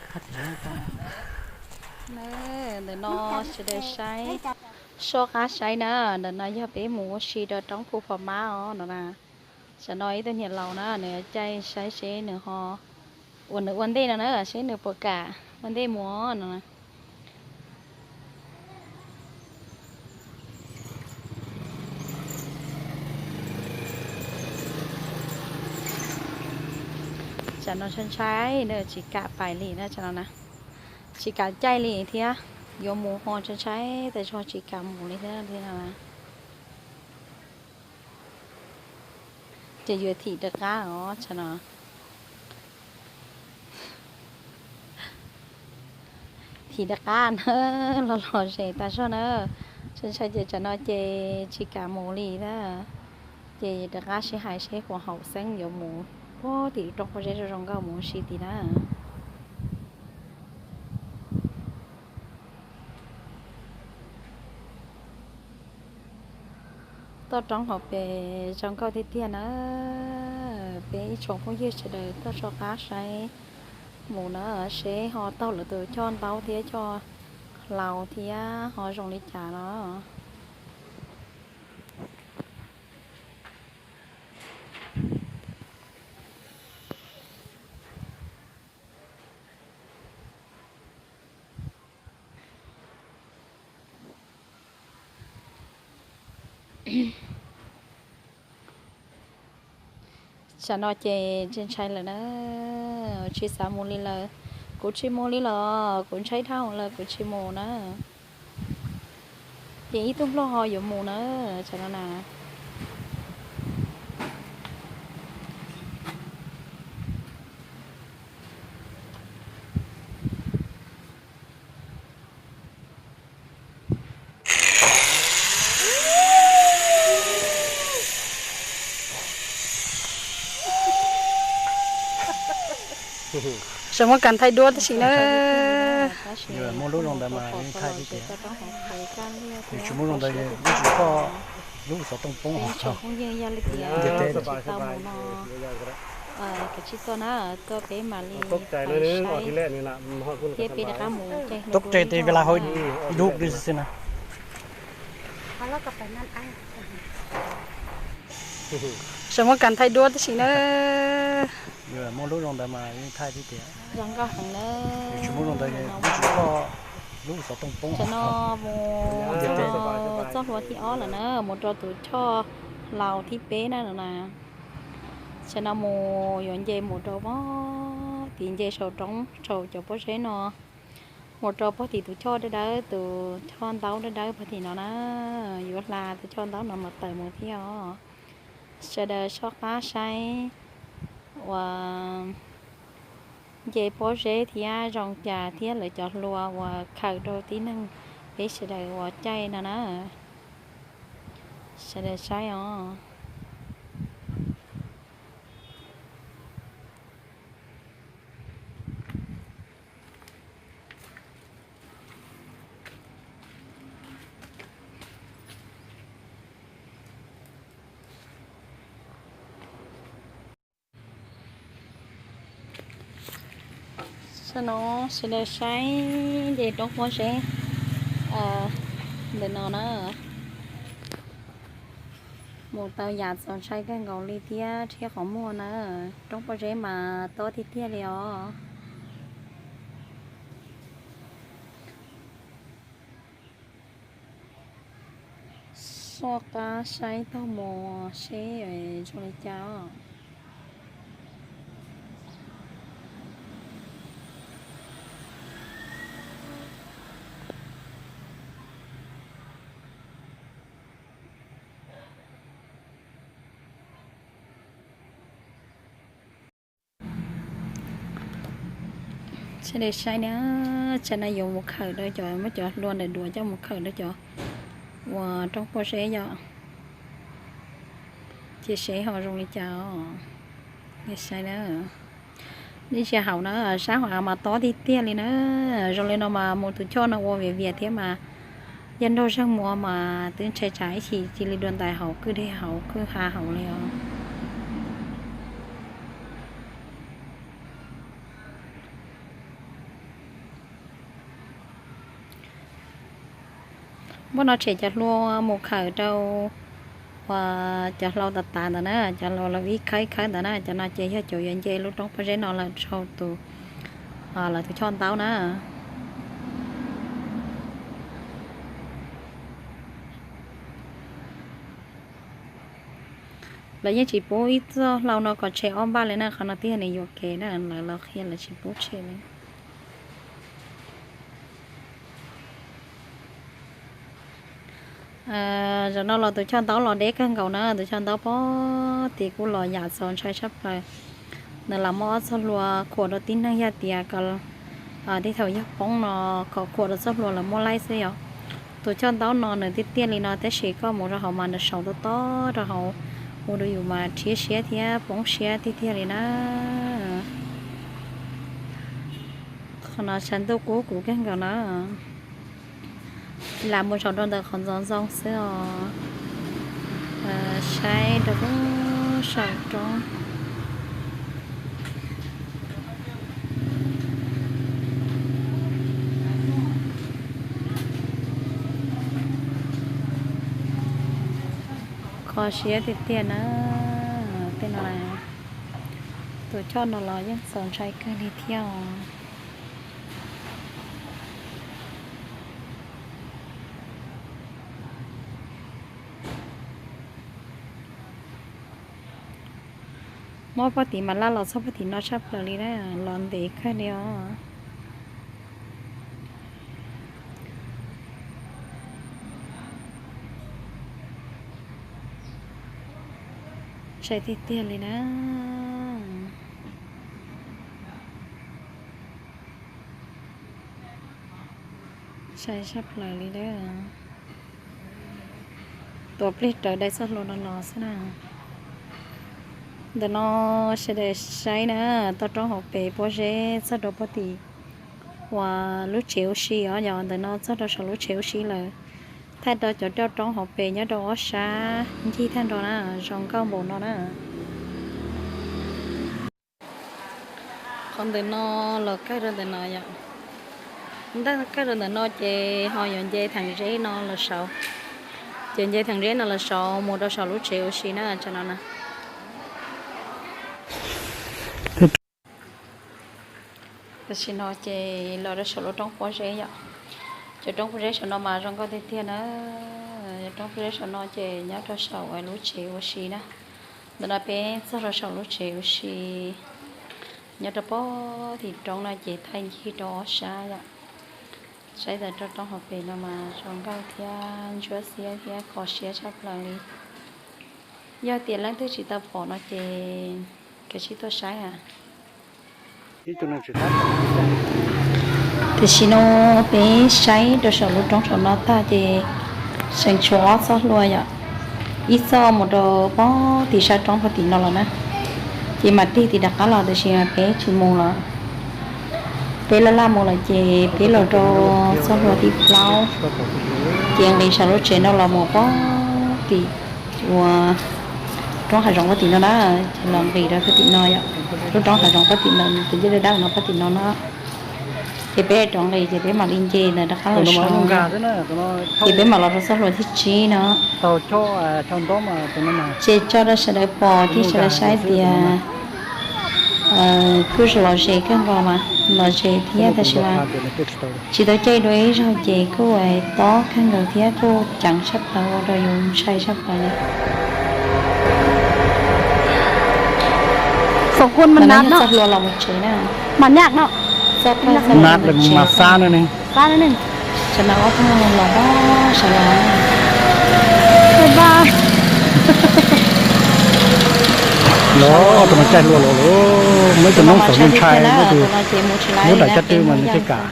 Ntawm no sawv daws saib, soj qab saib na, ntawm no yog peb mus ua si rau roob Phu Phom Mab os no na. Tam no ib tug niam laus na, nws caij saib seb nws ho, uas nws ua ntej no na, seb nws puas kam ua ntej mus no na. Tsam no ntshai ntshai na, tsis kam pais li na, tsam no na, tsis kam caij li thiab, yuav mus ho ntshai ntshai tas zog tsis kam mus li thiab no na. Ces yuav thim rov qab os tsam no. Thim rov qab na, los los zem tas zog na. Ntshai ntshai ces tsam no ces tsis kam mus li na. Ces rov qab sib hais seb puas haum xeeb yuav mus puag tim roob pob zeb zoo zoo nkauj mus ua si tid na. Toj roob hauv pes zoo nkauj tiag tiag na. Peb ib tsoom phooj ywg sawv daws tuaj soj qab saib mus na, seb ho taug lawv tus choj ntaub thiab choj hlau thiab ho zoo li cas no. Tsam no ces ntshai ntshai lawm na, tsis xav mus li lawm. Kuv tsis mus li los kuv ntshai dhau lawm, kuv tsis mus na. Ces ib tug nplog ho yuav mus na, tsam no na. Tseem muaj kas thaij duab tab sis na. Muaj lub zoo ntawd mas thaij tib tiag. Tsis muaj zoo ntawd, lub tsis koj, lub xov tooj poob. Peb tsoom phooj ywg yog li tias tsis tau mus no, kav tsij tuaj na, tuaj peb mam li pais saib. Thiab peb rov qab mus ces tub tes tes ve la hauv ib dub xwb na. Tseem muaj kas thaij duab tab sis na. Muaj lub zoo ntawd mas thaij tib tiag. Zoo nkauj heev na. Tsis muaj zoo ntawd, lub tsis koj, lub xov tooj poob. Tsam no mus txoj hlua thib ob lawm na, mus rau tus choj hlau thib peb na no na. Tsam no mus yuav nce mus rau pog tim nce saum roob saum cov pob zeb no, mus rau pog tim tus choj dawb dawb, tus choj ntaub dawb dawb pog tim no na. Yuav hla tus choj ntaub no mas tawm mus thiab os. Sawv daws soj qab saib uas nce pob zeb thiab zoo cas thiab lawv cov hlua uas khaws rau tib neeg peb sawv daws uas caij no na. Sawv daws saib os. Tam no sawv daws saib nce roob pob zeb ntawm no na. Mus tau yam txaus ntshai kawg nkaus li thiab rhiab qhov muag na. Roob pob zeb mas tob tiag tiag li os. Soj qab saib taug mus seb zoo li cas os. Sawv daws saib na, tsam no yuav mus khawm rau cov, muab cov hlua ntawm duav coj mus khawm rau cov uas roob pob zeb yom. Ces seb ho zoo li cas os. Saib na, ib ntsia hauv na, sab hauv av mas tob tiag tiag li na. Zoo li no mas mus tus choj no ua viav vias thiab mas yog nraug zeeg mus mas twb ntshai tsam ib chim cia li dua ntais hauv kwj deg hauv kwj ha hauv li os. Npaj no tshem cov hlua mus khawm rau uas cov hlau tas tas ntawd na, cov hlau ib khawb ib khawb ntawd na, cov no ces yog cov yuav nce lub roob pob zeb no lawm rau tus, lawv tus choj ntaub na. Lawv yeej tsis pub ib txoj hlau no kom tshem ob npaj li na, qhov no twb yog nws yuam kev na, lawv los qhia lawv tsis pub tshem li. Zaum no los tus choj ntaub los deb kawg nkaus na, tus choj ntaub pog tim kuj los yam txaus ntshai tshaj plaws. Nws lam muab ob txoj hlua khuam rau tib neeg, yog tias tej thaum yog poob no kom khuam rau txoj hlua lawv muab laij xwb yom. Tus choj ntaub no nws tiaj tiaj li no tab sis koj mus rau hauv mas nws saum tob tob rau hauv, mus rau yus mas rhiab siab thiab poob siab tiag tiag li na. Qhov no tshav ntuj kub kuv kawg nkaus na. Lam mus zaum rau ntawm qhov ntxoov ntxoo xwb os. Saib rau lub saum roob. Kho siab tiag tiag na. Tej no, tus choj no los yeej txaus ntshai kawg li thiab os. Muab pob tim mas laj los txog pob tim no tshaj plaws li na, los ntev kawg li os. Ntshai tiag tiag li na. Ntshai tshaj plaws li lawm. Tuav plig rawv dai txoj hlua no los xwb na. Ntawm no sawv daws saib na, toj roob hauv pes pob zeb txog rau pob tim uas lub tsev ua si os, yog ntawm no txog rau saum lub tsev ua si lawm. Thaij rau cov roj roob hauv pes nyob rau ob sab ncig tag nrho na, zoo nkauj npaum no na. Qhov ntawm no los kawg rau ntawm no yom. Ntaj kawg rau ntawm no ces ho yuav nce theem zeb no los saud. Ces nce theem zeb no los saud mus rau saum lub tsev ua si na, tam no na. Tam sim no ces los rau saum lub roob pob zeb yom. Cov roob pob zeb saum no mas zoo nkauj tiag tiag na. Cov roob pob zeb saum no ces nyob rau saum lub tsev ua si na. Ntawm no peb txog rau saum lub tsev ua si nyob rau pob tim roob no ces thaij ncig rau ob sab yom. Saib tau roj roob hauv pes no mas zoo nkauj thiab ntsuab xiab thiab kho siab tshaj plaws li. Yog tias leej twg tsis tau pom no ces kav tsij tuaj saib a. Tam sim no peb saib rau saum lub roob saum no tag ces tseem tshuav ob txoj hlua yom, ib txoj mus rau pob tim sab roob pob tim no los na, ces mam tig tim rov qab los, tiam sis mas peb tsis mus lawm. Peb laj laj mus lawm ces peb los rau txoj hlua thib plaub, ces nqis saum lub tsev no los mus pob tim uas roob hav zoov pob tim no na, ces los nqis rau pob tim no yom, lub roob hav zoov pob tim no, ces nce dawb dawb no pob tim no no. Ces peb rov nqis ces peb mam li nce ntawd rov qab los saud, ces peb mam los rau txoj hlua thib tsib no. Ces tso rau sawv daws pom thiab sawv daws saib tias kuj lom zem kawg nkaus mas, lom zem thiab tab sis mas tsis tau caij dua ib zaug ces kuj tob kawg nkaus thiab kuj ceev tshaj plaws ua rau yus ntshai tshaj plaws li. Txoj hlua los mus tsev na. Txoj hlua los mus tsev. Tam no ob tug los pob saud los. Los tus no caij hlua los, muaj ib tug noob txaus ntshai, muab daim caj twb mas nws thiaj kam.